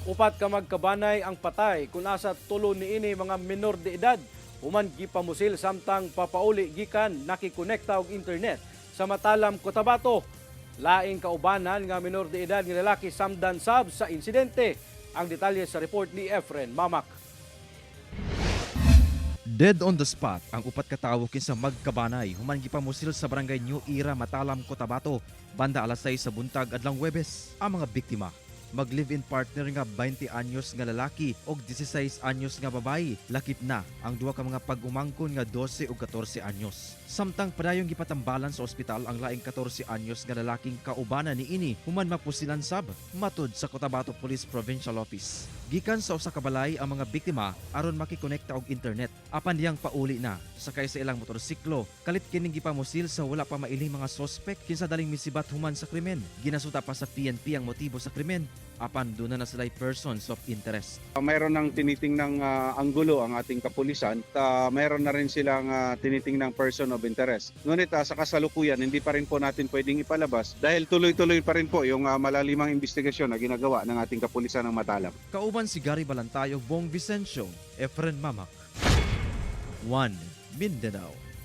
Upat ka magkabanay ang patay kung asa tulo niini mga minor de edad human gipamusil samtang papauli gikan nakikonekta og internet sa Matalam, Cotabato. Laing kaubanan nga minor de edad nga lalaki samdan sab sa insidente. Ang detalye sa report ni Efren Mamak. Dead on the spot ang upat ka tawo kinsa magkabanay human gipamusil sa Barangay New Era, Matalam, Cotabato banda alas 6 sa buntag adlong Huwebes. Ang mga biktima, mag-live-in partner nga 20 anyos nga lalaki og 16 anyos nga babayi, lakip na ang duha ka mga pag-umangkon nga 12 ug 14 anyos. Samtang padayong gipatambalan sa ospital ang laing 14 anyos nga lalaking kaubanan niini human mapusilan sab, matud sa Cotabato Police Provincial Office. Gikan sa usa ka balay ang mga biktima aron makikonekta og internet. Apan diyang pauli na sakay sa ilang motorsiklo, kalit kining gipamusil sa wala pa mailing mga sospek kinsa daling misibat human sa krimen. Ginasuta pa sa PNP ang motibo sa krimen, apan duna na sila'y persons of interest. Mayroon ng tinitingnang anggulo ang ating kapulisan. Mayroon na rin silang tinitingnang person of interest. Ngunit sa kasalukuyan, hindi pa rin po natin pwedeng ipalabas dahil tuloy-tuloy pa rin po yung malalimang investigasyon na ginagawa ng ating kapulisan ng Matalam. Kauban si Gary Balantay ug Bong Vicencio, Efren Mamak. 1 Mindanao.